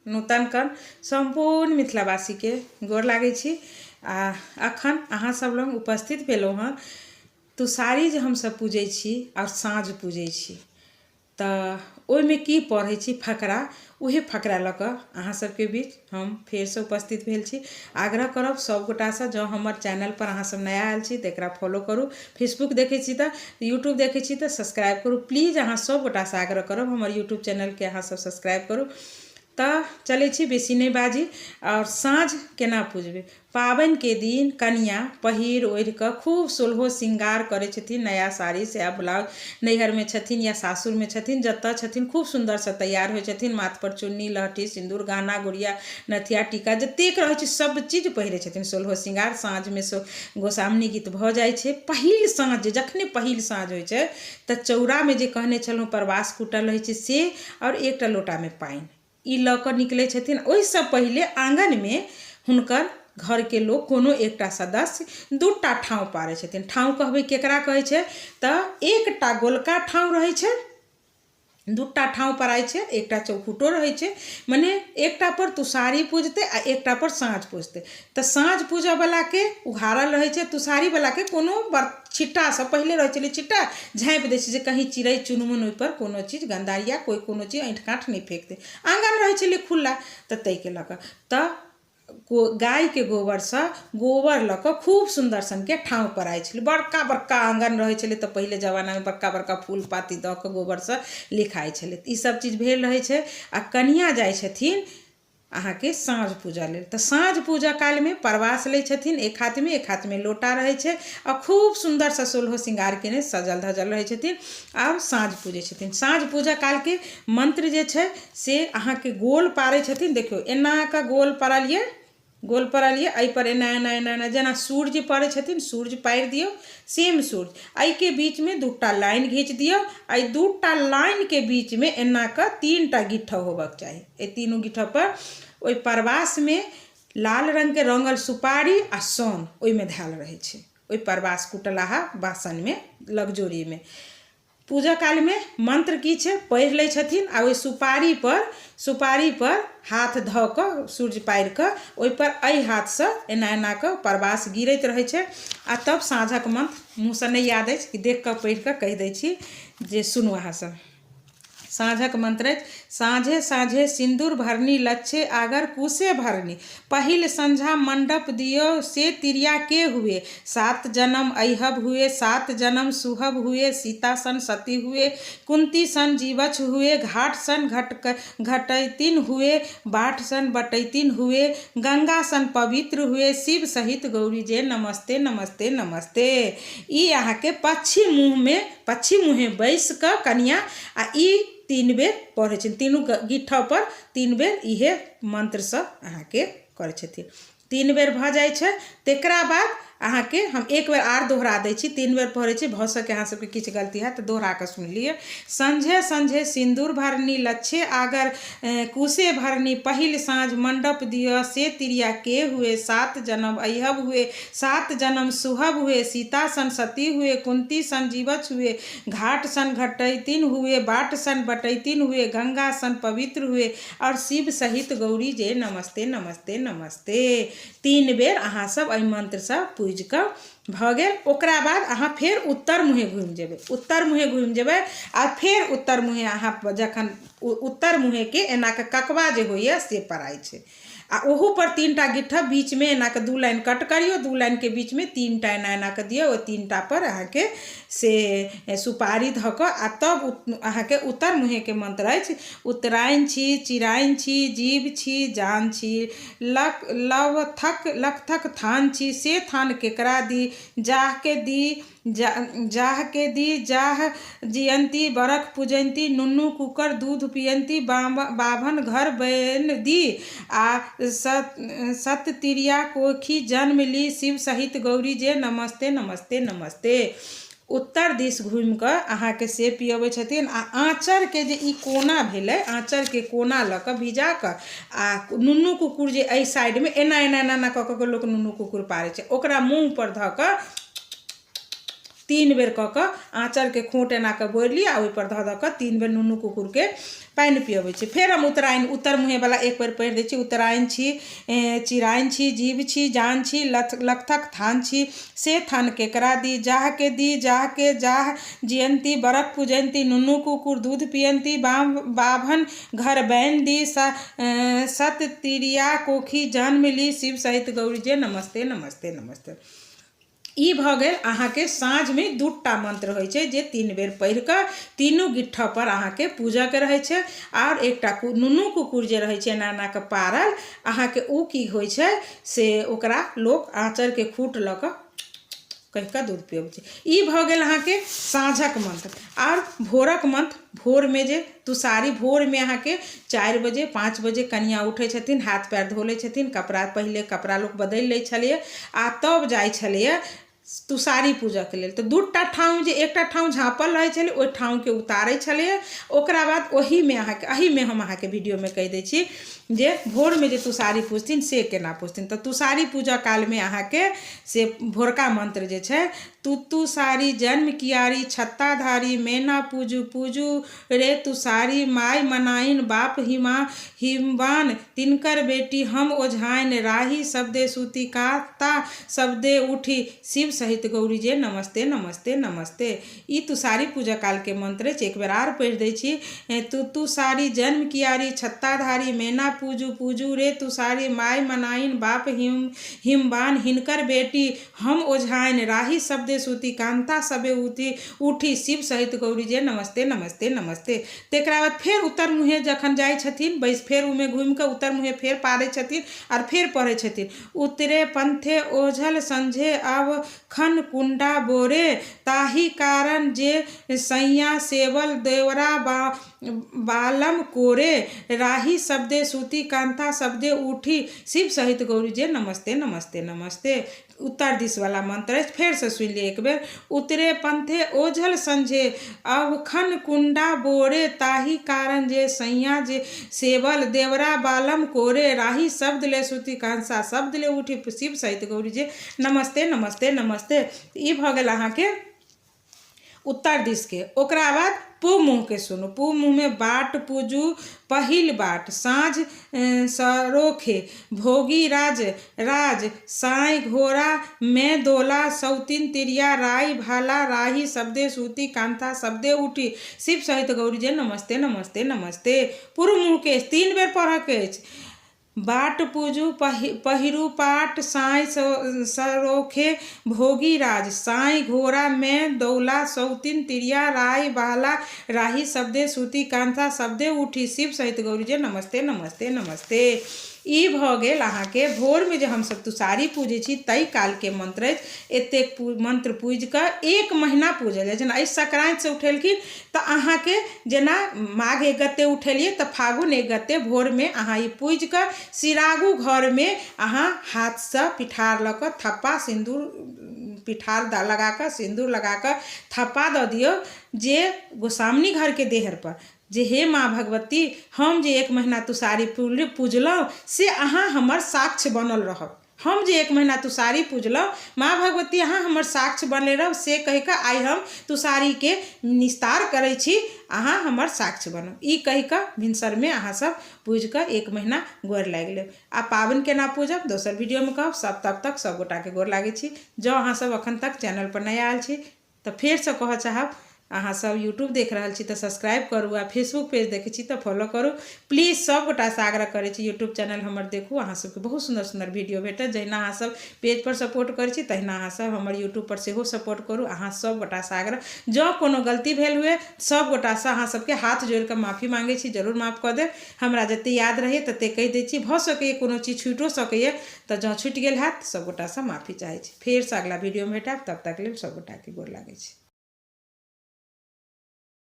नूतन कर्ण सम्पूर्ण मिथिलावासीके गोर लागै छी आ अखन अहाँ सब लग उपस्थित भेलहुँ हँ तुषारी जे हमसब पूजै छी आओर साँझ पूजै छी तऽ ओहिमे की पढ़ै छी फकरा उहे फकरा लऽ कऽ अहाँ सबके बीच हम फेरसँ उपस्थित भेल छी। आग्रह करब सब गोटासँ जँ हमर चैनलपर अहाँ सब नया आयल छी तऽ एकरा फॉलो करू फेसबुक देखै छी तऽ यूट्यूब देखै छी तऽ सब्सक्राइब करू प्लीज अहाँ सब गोटासँ आग्रह करब हमर यूट्यूब चैनलके अहाँ सब सब्सक्राइब करू। तऽ चलै छी बेसी नहि बाजी आओर साँझ केना पुजबै पाबनिके दिन कनिआँ पहिर ओढ़ि कऽ खूब सोलहो श्रृंगार करै छथिन नया साड़ी साया ब्लाउज नैहरमे छथिन या सासुरमे छथिन जतऽ छथिन खूब सुन्दरसँ तैयार होइ छथिन माथपर चुन्नी लहठी सिन्दूर गहना गुड़िया नथिया टीका जतेक रहै छै सब चीज पहिरै छथिन सोलहो श्रृंगार साँझमे गोसाउनी गीत भऽ जाइ छै पहिल साँझ जखने पहिल साँझ होइ छै तऽ चौरामे जे कहने छलहुँ परवास कुटल रहै छै से आओर एकटा लोटामे पानि ई लऽ कऽ निकलै छथिन ओहिसँ पहिले आँगनमे हुनकर घरके लोक कोनो एकटा सदस्य दूटा ठाँव पारै छथिन ठाँव कहबै केकरा कहै छै तऽ एकटा गोलका ठाँव रहै छै दूटा ठाँव पराइ छै एकटा चौखुटो रहै छै मने एकटा पर तुषारी पूजतै आ एकटा पर साँझ पूजतै तऽ साँझ पूजऽवलाके उघारल रहै छै तुषारीवलाके कोनो बर छिट्टासँ पहिले रहै छलै छिट्टा झाँपि दै छै जे कहीँ चिड़ै चुनमुन ओहिपर कोनो चीज गन्दा या कोइ कोनो चीज ऐँठ काँठ नहि फेक दै आँगन रहै छलै खुल्ला तऽ ताहिके लऽ कऽ तऽ गायके गोबरसँ गोबर लऽ कऽ खूब सुन्दर सनके ठाँव पराइ छलै बड़का बड़का आँगन रहै छलै तऽ पहिले जमानामे बड़का बड़का फूल पाती दऽ कऽ गोबरसँ लिखाइ छलै तऽ ईसब चीज भेल रहै छै आओर कनिआँ जाइ छथिन अहाँके साँझ पूजऽ लेल तऽ साँझ पूजऽ कालमे परवास लै छथिन एक हाथमे एक हाथमे लोटा रहै छै आओर खूब सुन्दरसँ सोलहो श्रृंगार केने सजल धजल रहै छथिन आओर साँझ पूजै छथिन साँझ पूजऽ कालके मन्त्र जे छै से अहाँके गोल पारै छथिन देखियौ एना कऽ गोल पारलियै गोल पारलियै एहिपर एना एना एना एना जेना सूर्य पड़ै छथिन सूर्य पारि दियौ सेम सूर्य एहिके बीचमे दूटा लाइन घीच दियौ एहि दूटा लाइनके बीचमे एना कऽ तीनटा गिट्ठ होबऽके चाही एहि तीनू गिट्ठपर ओहि परवासमे लाल रङ्गके रङ्गल सुपारी आ सोन ओहिमे धयल रहै छै ओहि परवास कुटलाहा बासनमे लगजोरीमे पूजा कालमे मन्त्र की छै पढ़ि लै छथिन आ ओहि सुपारीपर सुपारीपर हाथ धऽ कऽ सूर्य पारि कऽ ओहिपर एहि हाथसँ एना एना कऽ परवास गिरैत रहै छै आ तब साँझक मन्त्र मुँहसँ नहि याद अछि कि देखि कऽ पढ़ि कऽ कहि दै छी जे सुनू अहाँसभ साँझक मन्त्र अछि साँझे साँझे सिन्दूर भरनी लच्छे आगर कुशे भरनी पहिल संझा मण्डप दियौ से तिरिया के हुए सात जनम ऐहब हुए सात जनम सुहब हुए सीता सन सती हुए कुन्ती सन जीवछ हुए घाट सन घट घटैतिन हुए बाट सन बटैतिन हुए गंगा सन पवित्र हुए शिव सहित गौरी जे नमस्ते नमस्ते नमस्ते ई अहाँके पच्छिम मुँहमे पच्छिम मुँहे बैसि कऽ कनिआँ आ ई तीन बेर पढ़ै छथिन तीनू गिट्ठपर तीन बेर इहे मन्त्रसँ अहाँके करै छथिन तीन बेर भऽ जाइ छै तकरा बाद अहाँके हम एक बेर आर दोहरा दै छी तीन बेर पढ़ै छी भऽ सकै अहाँ सबके किछु गलती हैत तऽ दोहरा कऽ सुनि लिअ संझे संझे सिन्दूर भरनी लच्छे आगर कुशे भरनी पहिल साँझ मण्डप दिअ से तिरिया के हुए सात जनम अइहब हुए सात जनम सुहब हुए सीता सन सती हुए कुन्ती सन जीवछ हुए घाट सन घटैतिन हुए बाट सन बटैतिन हुए गंगा सन पवित्र हुए आओर शिव सहित गौरी जे नमस्ते नमस्ते नमस्ते तीन बेर अहाँ सब एहि मन्त्रसँ पूजि कऽ भऽ गेल ओकरा बाद अहाँ फेर उत्तर मुँहे घुमि जेबै उत्तर मुँहे घुमि जेबै आ फेर उत्तर मुँहे अहाँ जखन उत्तर मुँहेके एना कऽ ककबा जे होइए से पराइ छै आ ओहूपर तीन टा गिट्ठा बीचमे एना कऽ दू लाइन कट करियौ दू लाइनके बीचमे तीन टा एना एना कऽ दियौ ओहि तीन टा पर अहाँके से सुपारी धऽ कऽ आ तब अहाँके उत्तर मुँहेके मन्त्र अछि उत्तरायण छी चिरायण छी जीव छी जान छी लक लव थक लखथक थान छी से थान केकरा दी जाहके दी जा जाहके दी जाह जियन्ती बरख पूजयन्ती नुनू कुकर दूध पियन्ती बाभन घर बैन दी आ सत सततिरिया कोखि जन्म ली शिव सहित गौरी जे नमस्ते नमस्ते नमस्ते उत्तर दिस घुमि कऽ अहाँके से पियबै छथिन आ आँचरके जे ई कोना भेलै आँचरके कोना लऽ कऽ भिजा कऽ आ नुनू कुकुर जे एहि साइडमे एना एना एना एना कऽ कऽ लोक नुनू कुकुर पारै छै ओकरा मूँहपर धऽ कऽ तीन बेर कऽ कऽ आँचरके खोँट एना कऽ बोरि लिअ आ ओहिपर धऽ धऽ कऽ तीन बेर नुनू कुकुरके पानि पियबै छी। फेर हम उत्तरायण उत्तर मुँहेवला एक बेर पढ़ि दै छी। उत्तरायण छी, चिरायण छी, जीव छी, जान छी, लखथक थान छी, से थान केकरा दी, जाहके दी, जाहके जाह जियन्ती, बरख पूजन्ती, नुनू कुकुर दूध पियन्ती, बाभन घर बैन दी, सत तिरिया कोखी जन्म ली, शिव सहित गौरी जे नमस्ते नमस्ते नमस्ते। ई भऽ गेल अहाँके साँझमे दूटा मन्त्र होइ छै जे तीन बेर पढ़ि कऽ तीनू गिट्ठपर अहाँके पूजऽके रहै छै। आओर एकटा नुनू कुकुर जे रहै छै एना एना कऽ पारल अहाँके, ओ की होइ छै से ओकरा लोक आँचरके खूट लऽ कऽ कहि कऽ दूध पियबै छै। ई भऽ गेल अहाँके साँझक मन्त्र। आओर भोरक मन्त्र, भोरमे जे तुषारी, भोरमे अहाँके 4 बजे 5 बजे कनिआँ उठै छथिन, हाथ पैर धो लै छथिन, कपड़ा पहिले कपड़ा लोक बदलि लै छलैए आ तब जाइ छलैए तुषारी पूजऽके लेल। तऽ दूटा ठाँव जे एकटा ठाँव झाँपल रहै छलै ओहि ठाँवके उतारै छलैए। ओकरा बाद ओहीमे अहाँके एहिमे हम अहाँके वीडियोमे कहि दै छी जे भोरमे जे तुषारी पूजथिन से केना पूजथिन। तऽ तुषारी पूजऽ कालमे अहाँके से भोरका मन्त्र जे छै, तू सारी जन्म कियारी छत्ताधारी मैना पूजू पूजू रे तुषारी, माय मनाइन बाप हिमा हिमवान तिनकर बेटी हम ओझाइन, राही शब्दे सूती काता शब्दे उठी, शिव सहित गौरी जे नमस्ते नमस्ते नमस्ते। ई तुषारी पूजा कालके मंत्र अछि। एक बेर आर पढ़ि दै छी। तू सारी जन्म कियारी छत्ताधारी मैना पूजू पूजू रे तुषारी, माय मनाइन बाप हिम हिमवान हिनकर बेटी हम ओझाइन, राही शब्दे सूती कान्ता सबे उठी उठी, शिव सहित गौरी जे नमस्ते नमस्ते नमस्ते। तकरा बाद फेर उत्तर मुँहे जखन जाइ छथिन बैस, फेर ओहिमे घुमि कऽ उत्तर मुँहे फेर पारै छथिन आर फेर पढ़ै छथिन। उत्तरे पंथे ओझल संझे अब खन कुण्डा बोरे, ताहि कारण जे सैया सेवल देवरा बालम कोरे, राही शब्दे सूती कान्ता शब्दे उठी, शिव सहित गौरी जे नमस्ते नमस्ते नमस्ते। उत्तर दिस वाला मंत्र अछि, फेरसँ सुनि लिअ एक बेर। उत्तरे पंथे ओझल संझे अवखन कुण्डा बोरे, ताहि कारण जे सैया जे सेवल देवरा बालम कोरे, राही शब्द ले सूती कांसा शब्द ले उठी, शिव सहित गौरी जे नमस्ते नमस्ते नमस्ते। ई भऽ गेल अहाँके उत्तर दिसके। ओकरा बाद पूब मुँहके सुनू। पूब मुँहमे बाट पूजू पहिल बाट साँझ सरोखे, भोगी राज राज साँइ घोड़ा मे दोला, सौतिन तिरिया राइ भाला, राही शब्दे सूती कान्ता शब्दे उठी, शिव सहित गौरी जे नमस्ते नमस्ते नमस्ते। पूर्व मुँहके तीन बेर पढ़ऽके अछि। बाट पूजू पहिरू पाट साँइ सरोखे, भोगी राज साँइ घोड़ा मे दौला, सौतिन तिरिया राइ बाला, राही शब्दे सूती कान्ता शब्दे उठी, शिव सहित गौरी जे नमस्ते नमस्ते नमस्ते। ई भऽ गेल अहाँके भोरमे जे हमसभ तुषारी पूजै छी ताहि कालके मंत्र अछि। एतेक मंत्र पूजि कऽ एक महीना पूजल जाइ छै। जेना एहि संक्रान्तिसँ उठेलखिन तऽ अहाँके जेना माघ एक गते उठेलियै तऽ फागुन एक गते भोरमे अहाँ ई पूजि कऽ सिरागू घरमे अहाँ हाथसँ पिठार लऽ कऽ थप्पा सिन्दूर पिठार लगा कऽ सिन्दूर लगा कऽ थप्पा दऽ दियौ जे गोसाउनी घरके देहरपर जे हे माँ भगवती, हम जे एक महीना तुषारी पूजलहुँ से अहाँ हमर साक्ष्य बनल रहब। हम जे एक महीना तुषारी पूजलहुँ माँ भगवती अहाँ हमर साक्ष्य बनले रहब, से कहि कऽ आइ हम तुषारीके निस्तार करै छी, अहाँ हमर साक्ष्य बनब। ई कहि कऽ भिनसरमे अहाँ सब पूजि कऽ एक महीना गोर लागि लेब। आ पाबनि केना पूजब दोसर वीडियोमे कहब। सब तब तक सब गोटाके गोर लागै छी। जँ अहाँ सब अखन तक चैनल पर नहि आयल छी तऽ फेरसँ कहऽ चाहब, अहाँ सब यूट्यूब देख रहल छी तऽ सब्सक्राइब करू आ फेसबुक पेज देखै छी तऽ फॉलो करू प्लीज। सब गोटासँ आग्रह करै छी, यूट्यूब चैनल हमर देखू, अहाँ सबके बहुत सुन्दर सुन्दर वीडियो भेटत। जहिना अहाँ सब पेज पर सपोर्ट करै छी तहिना अहाँ सब हमर यूट्यूब पर सेहो सपोर्ट करू। अहाँ सब गोटासँ आग्रह, जँ कोनो गलती भेल हुए सब गोटासँ अहाँ सबके हाथ जोड़ि कऽ माफी मांगै छी, जरूर माफ कऽ देब। हमरा जते याद रहैए तते कहि दै छी, भऽ सकैए कोनो चीज छुटियो सकैए, तऽ जँ छुटि गेल हैत सब गोटासँ माफी चाहै छी। फेरसँ अगिला वीडियोमे भेटायब, तब तक लेल सब गोटाके गोर लागै छी।